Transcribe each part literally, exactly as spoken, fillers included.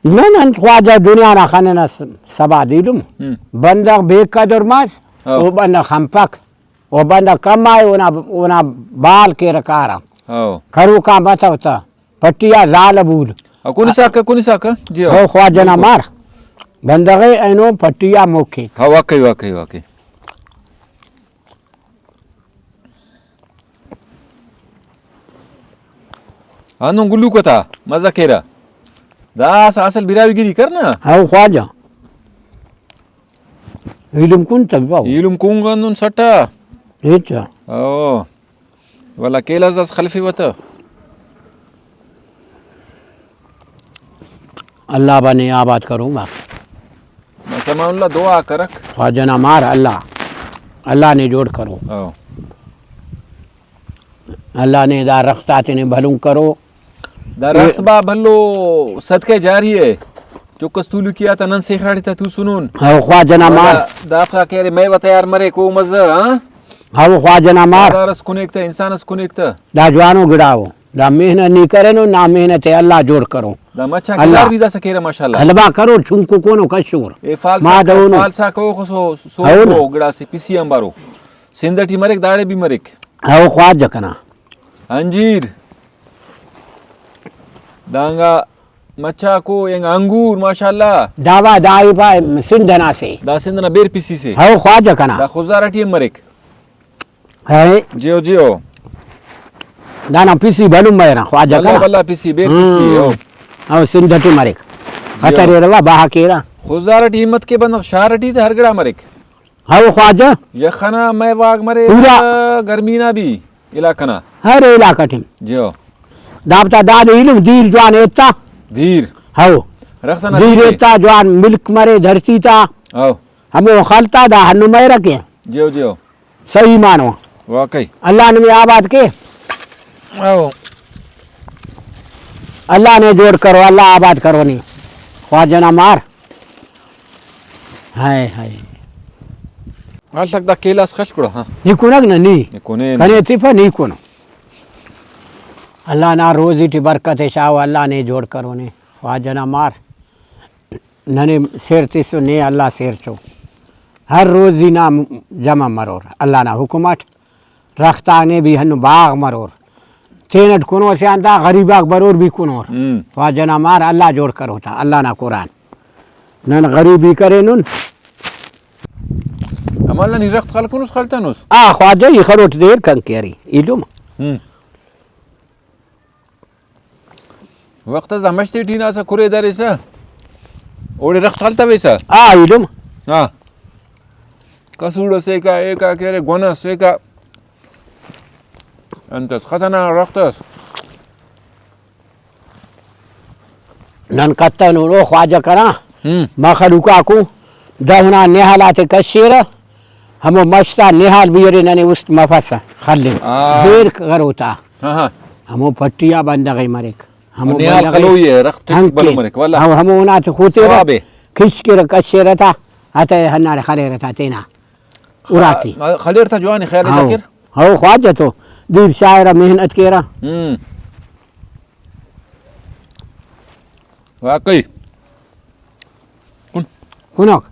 نن انت خواجہ دنیا نا خننہ س-، سبا دیلم۔ ہم۔ بندغ بے قدر مس، ہاں۔ او بندغ خنپک، او بندغ کمائے اونا، اونا بال کیرہ کارہ۔ ہاں۔ کروکا متو تہ، پٹیا زال بول۔ ہاں، کونی ساکہ، کونی ساکہ۔ جی ہاں۔ او خواجہ نا بالکل۔ مار۔ بندغ ئے اینو پٹیا موکھیک۔ ہاں، واقعی، واقعی، واقعی۔ ہندن گلوکو تا مزہ کیرہ۔ داسہ اصل براہوئی گری کر نا۔ ہاں خواجہ۔ ایلم کن تہ باو۔ ایلم کن ہندن سٹا۔ ہچ۔ او۔ ولا کیلہ اس خلفی وتہ۔ اللہ با نے آباد کرو با۔ بس امان اللہ دعا کرک۔ خواجہ نا مار اللہ، اللہ نے جوڑ کرو۔ او۔ اللہ نے دا رخت آتے نے بھلن کرو۔ دا رخت با بھلو صدقہ جاری ہے۔ چکس تولکی آتا نن سیخاڑی تا توسنون۔ او خواجہ نا مار۔ ولا دافتا کہ ارے مئے و تیار مریک او مزہ، ہاں؟ او خواجہ نا مار۔ سردار اس کنیک تہ، انسان اس کنیک تہ۔ دا جوانو گڑاو۔ دا محنت نی کرینو، نا محنت ءِ اللہ جوڑ کرو۔ دا مچا اللہ۔ کلار بھی داسہ کیرہ ماشاءاللہ۔ حلوا کرو، چنکو کونو کشور۔ اے فالسا ما دونو۔ فالسا کو خو سو، سو ہو نا۔ گڑا سے پسی آنبارو۔ سندھ ٹی مریک، داڑے بھی مریک۔ او خواجہ کنا۔ انجیر۔ دانگا مچا کو اینگا انگور ماشاءاللہ۔ داوا دائی پا سندھ نا سے۔ دا سندھ نا بیر پسی سے۔ او خواجہ کنا۔ دا خضدار ٹی ہم مریک۔ ہے۔ جیو، جیو۔ دانا پسی بھلن مریرہ خواجہ بھلا، کنا۔ بھلا پسی، بے پسی، ہم۔ او۔ او سندھ ٹی مریک۔ جیو۔ خطر ایروا بہا کیرہ۔ خضدار ٹی ہمت کے بندغ شار ٹی تہ ہر گڑا مریک۔ ہو خواجہ۔ یخ ئنا مئے واگ مرے پورا۔ گرمی نا بھی علاقہ نا۔ ہر علاقہ ٹی۔ جیو۔ دافتا داد ایلم دیر جوان ایتا۔ دیر۔ ہو۔ رخت ئنا دیر دیر۔ ایتا جوان ملک مرے دھرتی تا۔ ہو۔ ہمو خل تا دا ہندن مریرہ کہ۔ جیو، جیو۔ صحیح معنی۔ واقعی۔ اللہ نمے آباد کے۔ او۔ اللہ نے جوڑ کرو، اللہ آباد کرو نی۔ خواجہ نا مار۔ ہائے ہائے۔ ہر سک دا کیلاس خش گڑا، ہاں۔ نی کنگ نہ نی۔ نی کنے نہ۔ کنے تفا نی کنو۔ اللہ نا روزی ٹی برکت شاو، اللہ نے جوڑ کرو نی۔ خواجہ نا مار۔ ننے سیر تسو، نے اللہ سیر چو۔ ہر روزی نا جمع مرور اللہ نا حکم اٹ۔ رخت آک نے بھی ہندن باغ مرور۔ تینٹ کنو اسے آن تا غریب آک برور بھی کنور۔ ہم۔ خواجہ نا مار اللہ جوڑ کرو تا، اللہ نا قرآن۔ نن غریبی کرینن۔ ہمالہ نی رخت خلکنس، خلتنس۔ آ خواجہ ای خروٹ دیر کنکہ ارے ایلم۔ ہم۔ وخت اس دا مش تیٹی نا اسہ کھرے دریسہ، اوڑے رخت خلتویسہ۔ آ ایلم۔ ہاں۔ کسوڑ اسے کا، اے کا کہ ارے گن اسے کا۔ انت اس خطرناک رخت اس۔ نن کتنون او خواجہ کنا۔ ہم۔ مخلوق آکو دہنا نہال آتے کشیرہ۔ ہمو مش تا نہال بھی ارے ننے است مفسہ، خلنگ۔ آ۔ دیر کروتا۔ ہاں، ہاں۔ ہمو پٹیا بندغ ئے مریک۔ ہمو نہال بندغ ئے خلوئی ئے، رخت ٹک ہنکہ بھلو مریک، واللہ۔ ہمو، ہمو اونا تے خوتیرہ، ثواب ئے۔ کھش کیرہ، کشیرہ تا، ہتہ ہنداڑے خلیرہ تا تینا اراٹی۔ خ-، خلیر تا جوان خیال ئے ہاؤ۔ تاکر۔ ہاؤ خواجہ تو دیر شاعرہ محنت کیرہ۔ ہم۔ واقعی۔ کن۔ کنک۔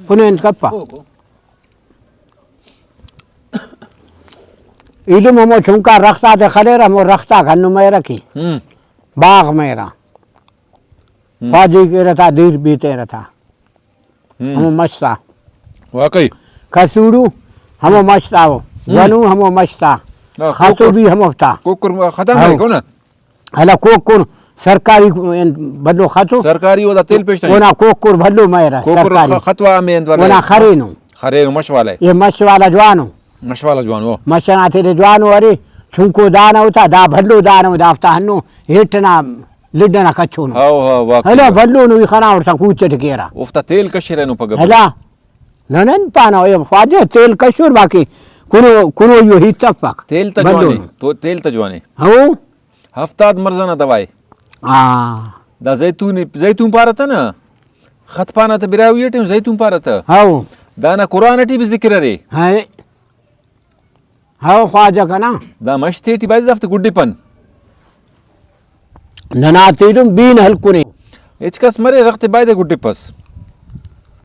کنے انت کپا۔ ایلم ہمو چنکا رخت آتے خلیرہ، ہمو رخت آک ہندن مریرہ کہ ہم۔ باغ مریرہ۔ ہم۔ خواجہی کیرہ تا، دیر بیتیرہ تا۔ ہم۔ ہمو مش تا۔ واقعی۔ کسوڑو ہمو مش تا او۔ ہم۔ ونو ہمو مش تا۔ نہ، خطو کوکر، بھی ہموفتا۔ کوکر ختم ہاؤ۔ مریک او نا۔ ہلا کوکر سرکاری بھلو خطو۔ سرکاری اودا تیل پیش تنگے۔ اونا کوکر بھلو مریرہ کوکر سرکاری۔ خ-، خطو آ مے انت والے۔ اونا خرینو۔ خرینو مش والے۔ اے مش والا جوانو۔ مش والا جوانو۔ مش ئنا تینے جوانو ارے، چنکو دانہ اوتا، دا بھلو دانہ او، دافتا ہندن ہیٹ ئنا لڈ ئنا کچونو۔ ہاؤ، ہاؤ، واقعی۔ ہلا بھلونو ای خنا اوڑتا کوچہ ٹی کیرہ۔ اوفتا تیل کشرینو پگہ۔ ہلا۔ نن انت پانہ، اے خواجہ تیل کشور باقی کنو، کنوئی او ہیت تفک۔ تیل تا جوانے، بھلونو۔ تو تیل تا جوانے۔ ہاؤ۔ ہفتاد مرض ئنا دوا ءِ۔ آ۔ دا زیتون، زیتون پارہ تہ نا، خط پانہ تہ براہوئی ٹی ہم زیتون پارہ تہ۔ ہاؤ۔ دانا قرآن ٹی بھی ذکر ارے۔ ہائے۔ ہاؤ خواجہ کنا۔ دا مش تیٹی بایدے دافتے گڈپن۔ ننا تیلم بین ہلکنے۔ ہچ کس مرے، رخت ءِ بایدے گڈپس۔